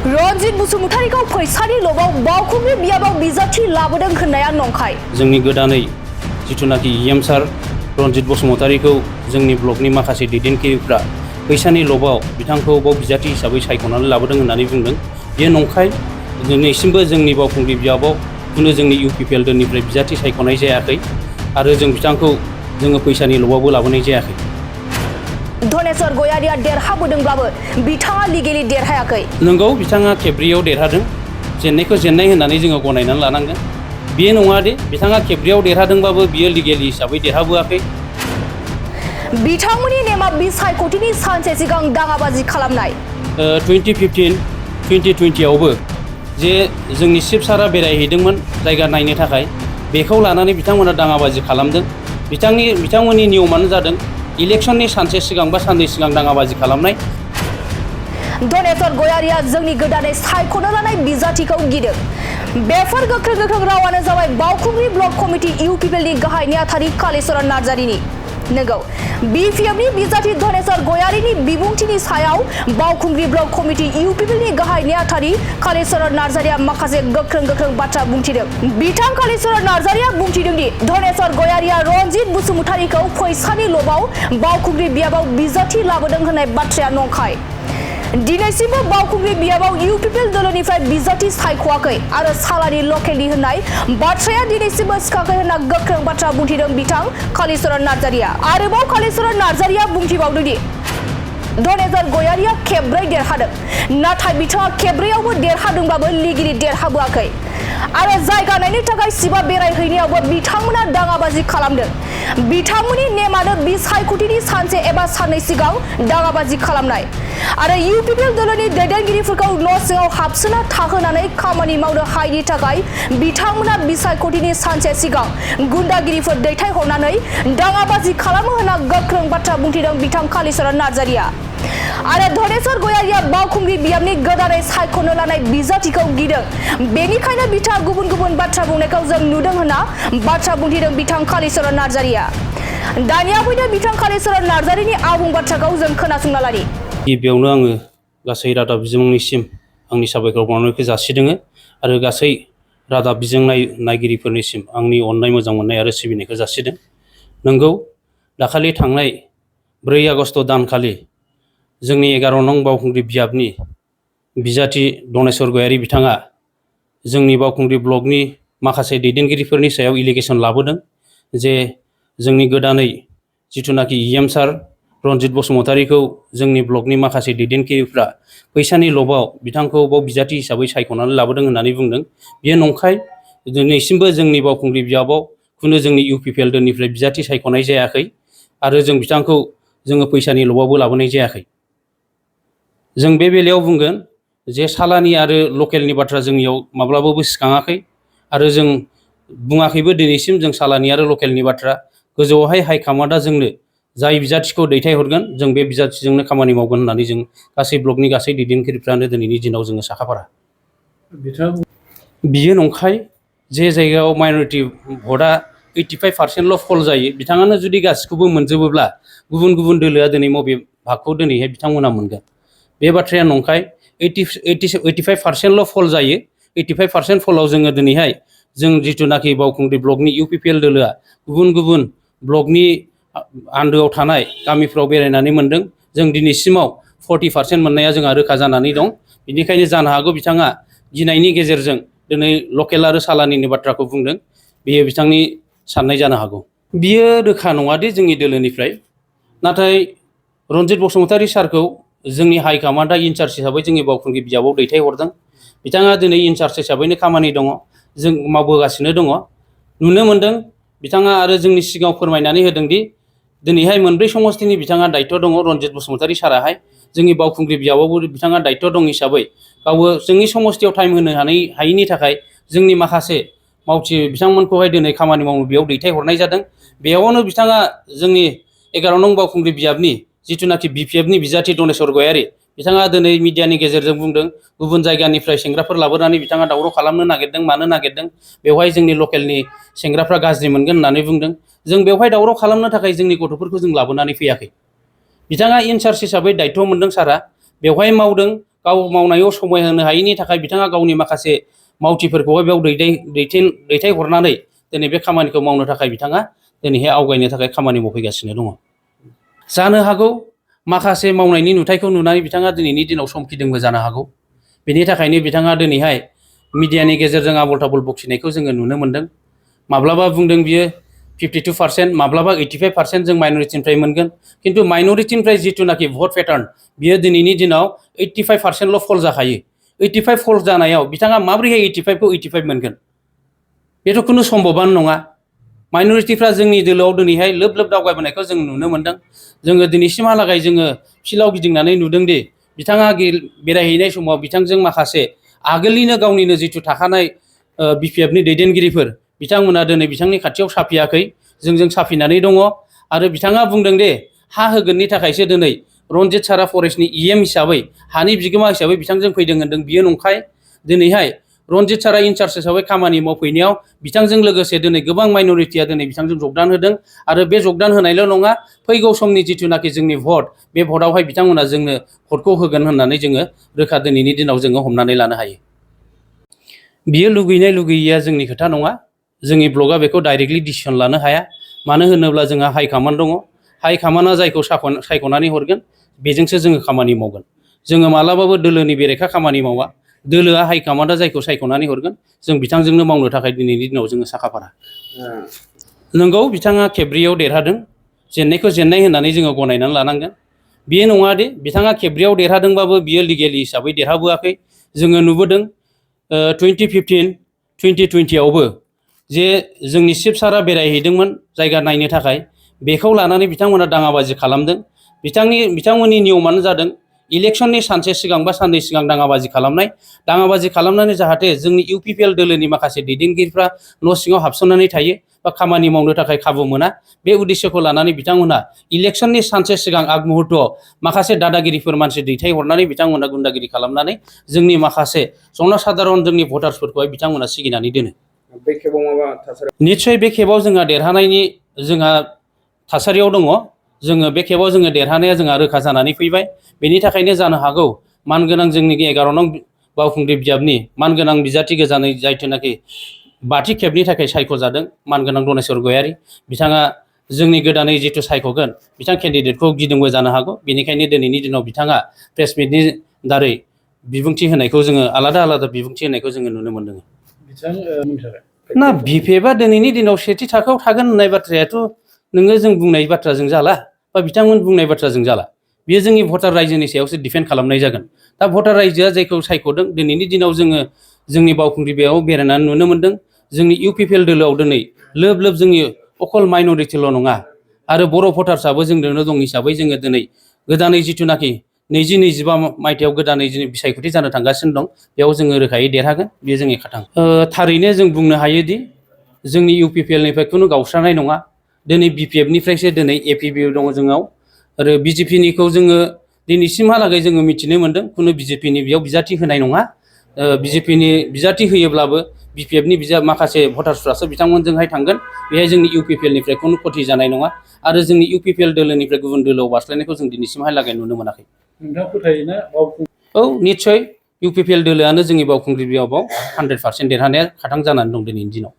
रनजित बसुमतारीखौ फैसानि लबाव बावखुंग्रि बियाबाव बिजाथि लाबोदों होननाया नंखाय। जोंनि गोदानै जिथुनाखि सार रनजित बसुमतारीखौ जोंनि ब्लकनि माखासे दैदेनगिरिफ्रा फैसानि लबाव बिथांखौ बाव बिजाथि हिसाबै सायख'नानै लाबोदों होननानै बुंदों। बेयो नंखाय। दिनैसिमबो जोंनि बावखुंग्रि बियाबाव खुनु जोंनि UPPL दोननिफ्राय बिजाथि सायख'नाय जायाखै आरो जों बिथांखौ जोङो फैसानि लबावबो लाबोनाय जायाखै। धनेश्वर गयारिया देरहाबोदोंब्लाबो बिथाङा लिगेलि देरहायाखै। नंगौ, बिथाङा खेब्रैयाव देरहादों। जेननायखौ जेननाय होननानै जोङो गनायनानै लानांगोन। बेयो नङा दे बिथाङा खेब्रैयाव देरहादोंबाबो बियो लिगेलि हिसाबै देरहाबोआखै। बिथांमोननि नेमा बिसायख'थिनि सानसे सिगां दाङाबाजि खालामनाय। 2015-2020आवबो जे जोंनि चिफ सारा बेरायहैदोंमोन जायगा नायनो थाखाय, बेखौ लानानै बिथांमोना दाङाबाजि खालामदों। बिथांमोननि नियमानो जादों इलेक्शननि सानसे सिगां बा साननै सिगां दाङाबाजि खालामनाय। धनेश्वर गयारिया जोंनि गोदानै सायख'नो लानाय बिजाथिखौ गिदों। बेफोर गोख्रों रावानो जाबाय बावखुंग्रि ब्लक कमिटि UPPLनि गाहाय नेहाथारि कालीचरण नार्जारिनि। नंगौ, BPFनि बिजाथि धनेश्वर गयारिनि बिबुंथिनि सायाव बावखुंग्रि ब्लक कमिटि UPPLनि गाहाय नेहाथारि कालीचरण नार्जारिया माखासे गोख्रों बाथ्रा बुंथिदों। बिथां कालीचरण नार्जारिया बुंथिदों दि धनेश्वर गयारिया रनजित बसुमतारीखौ फैसानि लबाव बावखुंग्रि बियाबाव बिजाथि लाबोदों होननाय बाथ्राया नंखाय। दिनैसिमबो बावखुंग्रि बियाबाव UPPL दोलोनिफ्राय बिजाथि सायख'वाखै आरो सालानि लकेलनि होननाय बाथ्राया दिनैसिमबो सिखाखै होनना गोख्रों बाथ्रा बुंथिदों बिथां कालीचरण नार्जारिया। आरोबाव कालीचरण नार्जारिया बुंथिबावदों दि धनेश्वर गयारिया खेब्रै देरहादों, नाथाय बिथाङा खेब्रैयावबो देरहादोंब्लाबो लिगेलि देरहाबोआखै आरो जायगा नायनो थाखाय सिबा बेरायहैनायावबो बिथांमोना दाङाबाजि खालामदों। बिथांमोननि नेमानो बिसायख'थिनि सानसे एबा साननै सिगां दाङाबाजि खालामनाय आरो UPPL दोलोनि दैदेनगिरिफोरखौ न' सिङाव हाबसोना थाहोनानै खामानि मावनो हायैनि थाखाय बिथांमोना बिसायख'थिनि सानसे सिगां गुन्दागिरिफोर दैथायहरनानै दाङाबाजि खालामो होनना गोख्रों बाथ्रा बुंथिदों बिथां कालीचरण नार्जारिया। आरो धनेश्वर गयारिया बावखुंग्रि बियाबनि गोदानै सायख'नो लानाय बिजाथिखौ गिदों, बेनिखायनो बिथाङा गुबुन बाथ्रा बुंनायखौ जों नुदों होनना बाथ्रा बुंथिदों बिथां कालीचरण नार्जारिया। दानिया फैदों बिथां कालीचरण नार्जारिनि आबुं बाथ्राखौ जों खोनासंना लानि। गिबियावनो आङो गासै रादाब बिजोंनिसिम आंनि साबायखर बावनायखौ जासिदों आरो गासै रादाब बिजों नायगिरिफोरनिसिम आंनि अननाय, मोजां मोननाय आरो सिबिनायखौ जासिदों। नंगौ, दाखालि थांनाय 4 आगस्ट दानखालि जोंनि 11 नं बावखुंग्रि बियाबनि बिजाथि धनेश्वर गयारि बिथाङा जोंनि बावखुंग्रि ब्लकनि माखासे दैदेनगिरिफोरनि सायाव एलिगेसन लाबोदों जे जोंनि गोदानै जिथुनाखि सार रनजित बसुमतारीखौ जोंनि ब्लकनि माखासे दैदेनगिरिफ्रा फैसानि लबाव बिथांखौ बाव बिजाथि हिसाबै सायख'नानै लाबोदों होननानै बुंदों। बेयो नंखाय। दिनैसिमबो जोंनि बावखुंग्रि बियाबाव खुनु जोंनि UPPL दोननिफ्राय बिजाथि सायख'नाय जायाखै आरो जों बिथांखौ जोङो फैसानि लबावबो लाबोनाय जायाखै। जों बे बेलायाव बुंगोन जे सालानि आरो लकेलनि बाथ्रा जोंनियाव माब्लाबाबो सिखाङाखै आरो जों बुङाखैबो दिनैसिम जों सालानि आरो लकेलनि बाथ्रा। गोजौआवहाय हाइकमान्डआ जोंनो जाय बिजाथिखौ दैथायहरगोन जों बे बिजाथिजोंनो खामानि मावगोन होननानै जों गासै ब्लकनि गासै दैदेनगिरिफ्रानो दिनैनि दिनाव जोङो साखाफारा। बियो नंखाय जे जायगायाव माइनरिटि भटआ 85%ल' फल जायो, बिथाङानो जुदि गासिखौबो मोनजोबोब्ला गुबुन दोलोआ दिनै बबे भागखौ दिनैहाय बिथांमोना मोनगोन? बे बाथ्राया नंखाय। 85%ल' फल जायो। 85% फलाव जोङो दिनैहाय जों जिथुनाखि बावखुंग्रि ब्लकनि UPPL दोलोआ गुबुन ब्लकनि आन्दोआव थानाय गामिफ्राव बेरायनानै मोनदों। जों दिनैसिमाव 40% मोननाया जोंहा रोखा जानानै दं। बेनिखायनो जानो हागौ बिथाङा गिनायनि गेजेरजों दिनै लकेल आरो सालानिनि बाथ्राखौ बुंदों। बेयो बिथांनि साननाय जानो हागौ। बियो रोखा नङा दि जोंनि दोलोनिफ्राय, नाथाय रनजित बसुमतारी सारखौ जोंनि हाइकमान्डआ इनचार्ज हिसाबै जोंनि बावखुंग्रि बियाबाव दैथायहरदों। बिथाङा दिनै इनचार्ज हिसाबैनो खामानि दङ, जों मावबोगासिनो दङ। नुनो मोनदों बिथाङा आरो जोंनि सिगाङाव फोरमायनानै होदों दि दिनैहाय 4 समस्तिनि बिथाङा दायित्व दङ। रनजित बसुमतारी साराहाय जोंनि बावखुंग्रि बियाबावबो बिथाङा दायित्व दं हिसाबै गावबो जोंनि समस्तियाव टाइम होनो हायैनि थाखाय जोंनि माखासे मावथि बिथांमोनखौहाय दिनै खामानि मावनो बेयाव दैथायहरनाय जादों। बेयावनो बिथाङा जोंनि 11 नं बावखुंग्रि बियाबनि जिथुनाखि BPFनि बिजाथि धनेश्वर गयारि बिथाङा दिनै मिडियानि गेजेरजों बुंदों गुबुन जायगानिफ्राय सेंग्राफोर लाबोनानै बिथाङा दावराव खालामनो नागिरदों, मानो नागिरदों, बेवहाय जोंनि लकेलनि सेंग्राफ्रा गाज्रि मोनगोन होननानै बुंदों। जों बेवहाय दावराव खालामनो थाखाय जोंनि गथ'फोरखौ जों लाबोनानै फैयाखै। बिथाङा इनचार्ज हिसाबै दायित्व मोनदों सारा, बेवहाय मावदों। गाव मावनायाव समय होनो हायैनि थाखाय बिथाङा गावनि माखासे मावथिफोरखौहाय बेयाव दैथायहरनानै दिनै बे खामानिखौ मावनो थाखाय बिथाङा दिनैहाय आवगायनो थाखाय खामानि मावफैगासिनो दङ। जानो हागौ माखासे मावनायनि नुथायखौ नुनानै बिथाङा दिनैनि दिनाव समखिदोंबो जानो हागौ। बेनि थाखायनो बिथाङा दिनैहाय मिडियानि गेजेरजों आबल ताबल बखिनायखौ जोङो नुनो मोन्दों। माब्लाबा बुंदों बियो 52%, माब्लाबा 85% जों माइनरिटिनिफ्राय मोनगोन, खिन्थु माइनरिटिनिफ्राय जिथुनाखि भट पेटार्न बियो दिनैनि दिनाव 85%ल' फल जाखायो। 85 फल जानायाव बिथाङा माबोरैहाय 85 खौ 85 मोनगोन? बेथ' खुनु सम्भबानो नङा। माइनरिटिफ्रा जोंनि दोलोआव दिनैहाय लोब लोब दावगाबोनायखौ जों नुनो मोन्दों। जोङो दिनैसिमहालागै जोङो फिल्डआव गिदिंनानै नुदोंदि बिथाङा बेरायहैनाय समाव बिथांजों माखासे आगोलनिनो गावनिनो जिथु थाखानाय बिपिएफनि दैदेनगिरिफोर बिथांमोना दिनै बिथांनि खाथियाव साफियाखै, जोंजों साफिनानै दङ। आरो बिथाङा बुंदों दे हा होगोननि थाखायसो दिनै रनजित सारा फरेस्टनि EM हिसाबै हानि बिगोमा हिसाबै बिथांजों फैदों होनदों। बियो नंखाय। दिनैहाय रनजित सारा इनचार्ज हिसाबै खामानि मावफैनायाव बिथांजों लोगोसे दिनै गोबां माइनरिटिया दिनै बिथांजों जगदान होदों। आरो बे जगदान होनायल' नङा, फैगौ समनि जिथुनाखि जोंनि भट, बे भटआवहाय बिथांमोना जोंनो भटखौ होगोन होननानै जोङो रोखा दिनैनि दिनाव जोङो हमनानै लानो हायो। बियो लुगैनाय लुगैयैया जोंनि खोथा नङा। जोंनि ब्लकआ बेखौ डाइरेक्टलि डिसिसन लानो हाया। मानो होनोब्ला जोंहा हाइकमान्ड दङ। हाइकमान्डआ जायखौ सायख'नानै हरगोन बेजोंसो जोङो खामानि मावगोन। जोङो मालाबाबो दोलोनि बेरेखा खामानि मावा। दोलोआ हाइकमान्डआ जायखौ सायख'नानै हरगोन जों बिथांजोंनो मावनो थाखाय दिनैनि दिनाव जोङो साखाफारा। नंगौ बिथाङा खेबब्रैयाव देरहादों। जेननायखौ जेननाय होननानै जोङो गनायनानै लानांगोन। बेयो नङा दे बिथाङा खेबब्रैयाव देरहादोंबाबो बियो लिगेलि हिसाबै देरहाबोआखै। जोङो नुबोदों 2015, 2020आवबो जे जोंनि चिफ सारा बेरायहैदोंमोन जायगा नायनो थाखाय, बेखौ लानानै बिथांमोना दाङाबाजि खालामदों। बिथांमोननि नियमानो जादों इलेक्सननि सानसे सिगां बा साननै सिगां दाङाबाजि खालामनाय। दाङाबाजि खालामनानै जाहाथे जोंनि UPPL दोलोनि माखासे दैदेनगिरिफ्रा न' सिङाव हाबसननानै थायो बा खामानि मावनो थाखाय खाबु मोना, बे उद्देश्यखौ लानानै बिथांमोनहा इलेक्सननि सानसे सिगां आग मुहुर्तआव माखासे दादागिरिफोर मानसि दैथायहरनानै बिथांमोना गुन्दागिरि खालामनानै जोंनि माखासे जनसाधारन जोंनि भटार्सफोरखौहाय बिथांमोना सिगिनानै दोनो। बे खेबाव माबा थासारि? निस्सय बे खेबाव जोंहा देरहानायनि थासारियाव दङ। जोङो बे खेबाव जोङो देरहानाया जोंहा रोखा जानानै फैबाय। बेनि थाखायनो जानो हागौ मानगोनां जोंनि 11 नं बावखुंग्रि बिजाबनि मानगोनां बिजाथि गोजानै जायथुनाखि 5थि खेबनि थाखाय सायख'जादों मानगोनां दनेस्वर गयारि, बिथाङा जोंनि गोदानै जिथु सायख'गोन बिथां केन्डिडेटखौ गिदोंबो जानो हागौ। बेनिखायनो दिनैनि दिनाव बिथाङा प्रेस मिटनि दारै बिबुंथि होनायखौ जोङो आलादा बिबुंथि होनायखौ जोङो नुनो मोन्दों। ना बिपिएफआ दिनैनि दिनाव सेथि थाखोआव थागोन होननाय बाथ्रायाथ' नोङो जों बुंनाय बाथ्राजों जाला बा बिथांमोन बुंनाय बाथ्राजों जाला। बियो जोंनि भटार रायजोनि सायावसो डिपेन्ड खालामनाय जागोन। दा भटार रायजोआ जायखौ सायख'दों दिनैनि दिनाव जोङो जोंनि बावखुंग्रि बेयाव बेरायनानै नुनो मोन्दों। जोंनि UPPL दोलोआव दिनै लोब लोब जोंनि अकल माइनरिटिल' नङा आरो बर' भटार्सआबो जोंजोंनो दं हिसाबै जोङो दिनै गोदानै जिथुनाखि 2025 मायथाइयाव गोदानै बिसायख'थि जानो थांगासिनो दं, बेयाव जोङो रोखायै देरहागोन। बेयो जोंनि खाथां। थारैनो जों बुंनो हायोदि जोंनि UPPLनिफ्राय खुनु गावस्रानाय नङा। दिनै BPFनिफ्रायसो दिनै APB दङ जोंनाव। आरो BJPनिखौ जोङो दिनैसिमहालागै जोङो मिथिनो मोन्दों खुनु BJPनि बेयाव बिजाथि होनाय नङा। BJPनि बिजाथि होयोब्लाबो BPFनि माखासे भटार्सफ्रासो बिथांमोनजोंहाय थांगोन। बेहाय जोंनि UPPLनिफ्राय खुनु खथि जानाय नङा आरो जोंनि UPPL दोलोनिफ्राय गुबुन दोलोआव बारस्लायनायखौ जों दिनैसिमहालागै नुनो मोनाखै। नोंथाङा फोथायोना? औ निस्सय UPPL दोलोआनो जोंनि बावखुंग्रि बियाबाव 100% देरहानाया खाथां जानानै दं दिनैनि दिनाव।